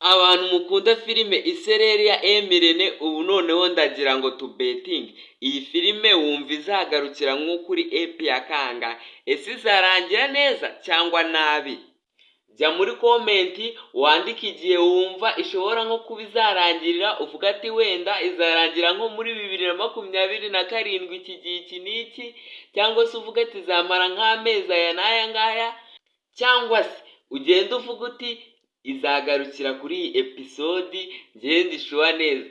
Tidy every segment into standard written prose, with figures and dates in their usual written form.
Abantu mukunda filime Isereri ya Emirene, ubu noneho ndagira ngo tubetinge. Iyi filime wumva izagarukira nko kuri ep ya kangahe? Ese izarangira neza cyangwa nabi? Jya muri comment wandike igihe wumva ishobora nko kuba izarangirira, uvuga ati wenda izarangira nko muri 2027 iki gihe iki n'iki, cyangwa se uvuga ati izamara nk'amezi aya n'aya ngaya, cyangwa se ugende uvuga uti izagarukira kuri iyi episode. Njyewe ndi sure neza,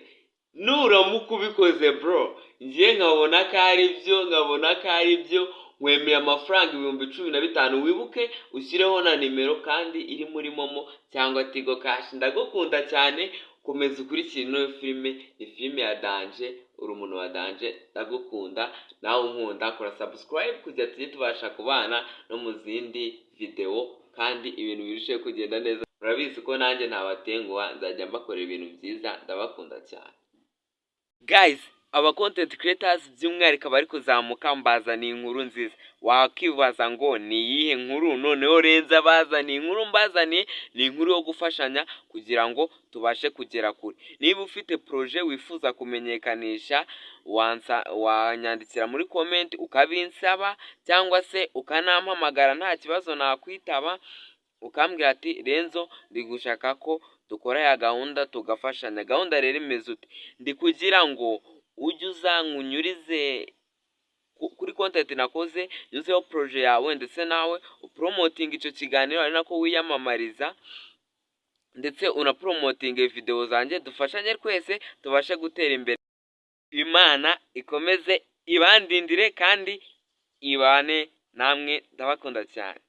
nuramuka ubikoze bro, njye nkabona ko ari byo, nkabona ko ari byo, nkwemeye amafaranga 15,000. Wibuke ushyireho na nimero kandi iri muri MoMo cyangwa Tigo Cash. Ndagukunda cyane, komeza ukurikire ino filime, ni filime ya danger. Uri umuntu wa danger, ndagukunda nawe unkunda. Kora subscribe kugira tujye tubasha kubana no mu zindi videwo kandi ibintu birusheho kugenda neza. Murabizi ko nanjye ntabatenguha, nzajya mbakorera ibintu byiza. Ndabakunda cyane guys. Aba content creators, by'umwihariko abari kuzamuka, mbazaniye inkuru nziza. Wakibaza ngo ni iyihe nkuru noneho renze abazaniye? Inkuru mbazaniye ni inkuru yo gufashanya kugira ngo tubashe kugera kure. Niba ufite projet wifuza kumenyekanisha, wanyandikira muri comment ukabinsaba, cyangwa se ukanampamagara, nta kibazo nakwitaba, ukambwira ati: "Renzo, ndi gushaka ko dukora ya gahunda tugafashanya." Gahunda rero imeze ute? Ndi kugira ngo ujye uza nkunyurize kuri content nakoze, nyuzeho projet yawe, ndetse nawe upromotinga icyo kiganiro, ari nako wiyamamariza, ndetse unapromotinge videwo zanjye, dufashanye twese tubashe gutera imbere. Imana ikomeze ibandindire kandi ibane namwe, ndabakunda cyane.